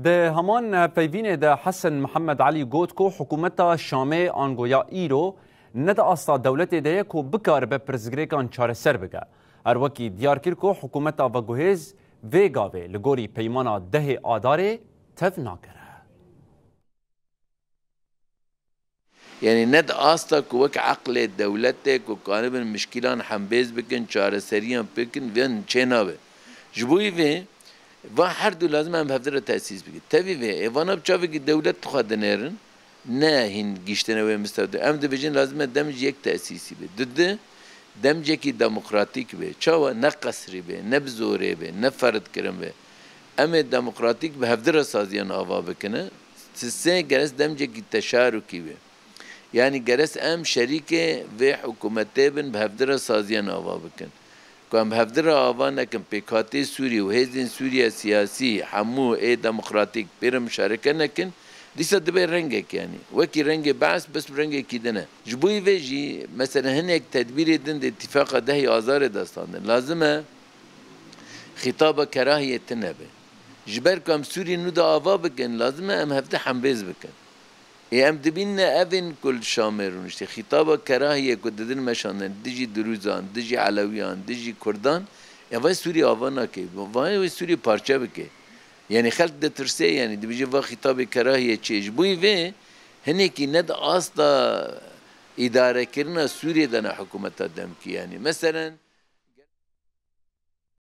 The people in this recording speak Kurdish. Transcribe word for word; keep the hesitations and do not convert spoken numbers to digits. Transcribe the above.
Di heman peyvînê de Hesen Mihemed Elî got ku hikûmeta Şamê ango ya îro ne di asta dewletê de ye ku bikaribe pirsgirêkan çareser bike. Her wekî diyar kir ku hikûmeta veguhêz vê gavê li gorî peymana dehê Adarê tev nagere. Yanî ne di asta ku wek eqlê dewletê ku karibin mişkîlan hembêz bikin, çareseriyan bikin, vên çênabe. Ji bo vê, van her du lazim em hevdira tesîs bikin. Tevî vê, ê vana bi çavekî dewlet dixwe dinêrin, ne hîn gihîştine wê mistew de. Em dibêjin lazim e demc yek tesîsî be. Didi, demcekî demokratîk be. Çawa? Ne qesrî be, ne bi zorê be, ne ferid kirin be. Em ê demokratîk bi hevdira saziyan ava bikine. Sisê geres demcekî teşarukî be. Yanî geres em şerîkê vê hikûmetê bin, bi hevdira saziyan ava bikin. Ku em bi hevdira ava nekin, pêkhatê Sûrî û hêzên Sûriye siyasî hemû ê demokratîk pê re muşareke nekin, dîsa dibe rengek yanî. Wekî rengê Be's, bes bi rengekî din e. Ji bo vê jî, mesela hinek tedbîrê din di îtîfaqa dehê Azarê de standin. Lazim e xîtaba kerahiyê tune be. Ji ber ku em Sûrî nû de ava bikin, lazim e em hevdi hembêz bikin. Ê em dibînine evên ku li Şamê rûniştî, xîtaba kerahiyê ku didin meşandin, dijî Dirûzan, dijî Elewiyan, dijî Kurdan, ê vay Sûrî ava nake, vay wê Sûrî parçe bike. Yanî xelk ditirsê, yanî dibêje va xîtabê kerahiyê çê. Ji bo vê hinekî ne di asta îdarekirina Sûriyê de ne hikûmeta demkî yanî. Meselen,